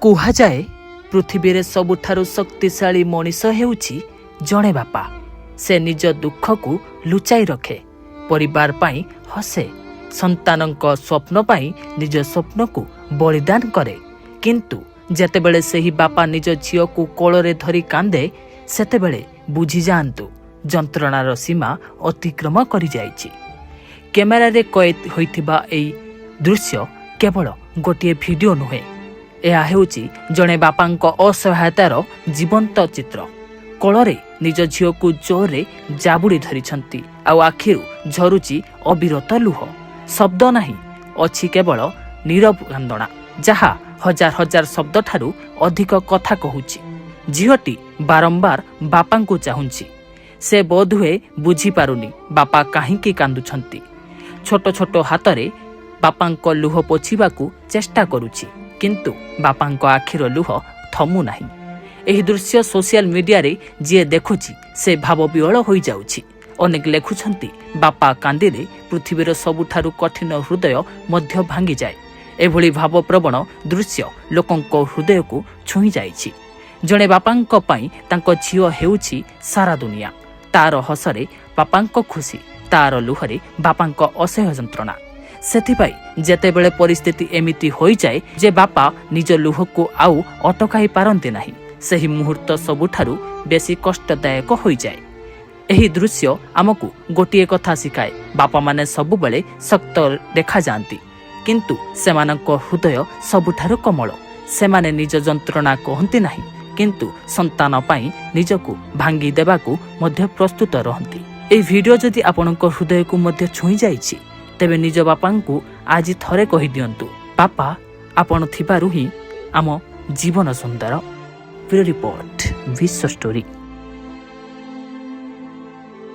କୁହାଯାଏ, ପୃଥିବୀରେ ସବୁଠାରୁ ଶକ୍ତିଶାଳୀ ମଣିଷ ହେଉଛି ଜଣେ ବାପା। ସେ ନିଜ ଦୁଃଖକୁ ଲୁଚାଇ ରଖେ, ପରିବାର ପାଇଁ ହସେ, ସନ୍ତାନଙ୍କ ସ୍ୱପ୍ନ ପାଇଁ ନିଜ ସ୍ୱପ୍ନକୁ ବଳିଦାନ କରେ। କିନ୍ତୁ ଯେତେବେଳେ ସେହି ବାପା ନିଜ ଝିଅକୁ କୋଳରେ ଧରି କାନ୍ଦେ, ସେତେବେଳେ ବୁଝିଯାଆନ୍ତୁ, ଯନ୍ତ୍ରଣାର ସୀମା ଅତିକ୍ରମ କରିଯାଇଛି। କ୍ୟାମେରାରେ କଏଦ ହୋଇଥିବା ଏହି ଦୃଶ୍ୟ କେବଳ ଗୋଟିଏ ଭିଡ଼ିଓ ନୁହେଁ, ଏହା ହେଉଛି ଜଣେ ବାପାଙ୍କ ଅସହାୟତାର ଜୀବନ୍ତ ଚିତ୍ର। କୋଳରେ ନିଜ ଝିଅକୁ ଜୋରରେ ଜାବୁଡ଼ି ଧରିଛନ୍ତି ଆଉ ଆଖିରୁ ଝରୁଛି ଅବିରତ ଲୁହ। ଶବ୍ଦ ନାହିଁ, ଅଛି କେବଳ ନୀରବ କାନ୍ଦଣା, ଯାହା ହଜାର ହଜାର ଶବ୍ଦଠାରୁ ଅଧିକ କଥା କହୁଛି। ଝିଅଟି ବାରମ୍ବାର ବାପାଙ୍କୁ ଚାହୁଁଛି। ସେ ବୋଧହୁଏ ବୁଝିପାରୁନି ବାପା କାହିଁକି କାନ୍ଦୁଛନ୍ତି। ଛୋଟ ଛୋଟ ହାତରେ ବାପାଙ୍କ ଲୁହ ପୋଛିବାକୁ ଚେଷ୍ଟା କରୁଛି, କିନ୍ତୁ ବାପାଙ୍କ ଆଖିର ଲୁହ ଥମୁନାହିଁ। ଏହି ଦୃଶ୍ୟ ସୋସିଆଲ ମିଡିଆରେ ଯିଏ ଦେଖୁଛି, ସେ ଭାବବିହ୍ୱଳ ହୋଇଯାଉଛି। ଅନେକ ଲେଖୁଛନ୍ତି, ବାପା କାନ୍ଦିଲେ ପୃଥିବୀର ସବୁଠାରୁ କଠିନ ହୃଦୟ ମଧ୍ୟ ଭାଙ୍ଗିଯାଏ। ଏଭଳି ଭାବପ୍ରବଣ ଦୃଶ୍ୟ ଲୋକଙ୍କ ହୃଦୟକୁ ଛୁଇଁ ଯାଇଛି। ଜଣେ ବାପାଙ୍କ ପାଇଁ ତାଙ୍କ ଝିଅ ହେଉଛି ସାରା ଦୁନିଆ। ତାର ହସରେ ବାପାଙ୍କ ଖୁସି, ତାର ଲୁହରେ ବାପାଙ୍କ ଅସହ୍ୟ ଯନ୍ତ୍ରଣା। ସେଥିପାଇଁ ଯେତେବେଳେ ପରିସ୍ଥିତି ଏମିତି ହୋଇଯାଏ ଯେ ବାପା ନିଜ ଲୁହକୁ ଆଉ ଅଟକାଇ ପାରନ୍ତି ନାହିଁ, ସେହି ମୁହୂର୍ତ୍ତ ସବୁଠାରୁ ବେଶୀ କଷ୍ଟଦାୟକ ହୋଇଯାଏ। ଏହି ଦୃଶ୍ୟ ଆମକୁ ଗୋଟିଏ କଥା ଶିଖାଏ, ବାପାମାନେ ସବୁବେଳେ ଶକ୍ତ ଦେଖାଯାଆନ୍ତି, କିନ୍ତୁ ସେମାନଙ୍କ ହୃଦୟ ସବୁଠାରୁ କୋମଳ। ସେମାନେ ନିଜ ଯନ୍ତ୍ରଣା କହନ୍ତି ନାହିଁ, କିନ୍ତୁ ସନ୍ତାନ ପାଇଁ ନିଜକୁ ଭାଙ୍ଗି ଦେବାକୁ ମଧ୍ୟ ପ୍ରସ୍ତୁତ ରହନ୍ତି। ଏହି ଭିଡ଼ିଓ ଯଦି ଆପଣଙ୍କ ହୃଦୟକୁ ମଧ୍ୟ ଛୁଇଁ ଯାଇଛି, ତେବେ ନିଜ ବାପାଙ୍କୁ ଆଜି ଥରେ କହିଦିଅନ୍ତୁ, ବାପା, ଆପଣ ଥିବାରୁ ହିଁ ଆମ ଜୀବନ ସୁନ୍ଦର। ବ୍ୟୁରୋ ରିପୋର୍ଟ, ବିଶ୍ୱ ଷ୍ଟୋରି।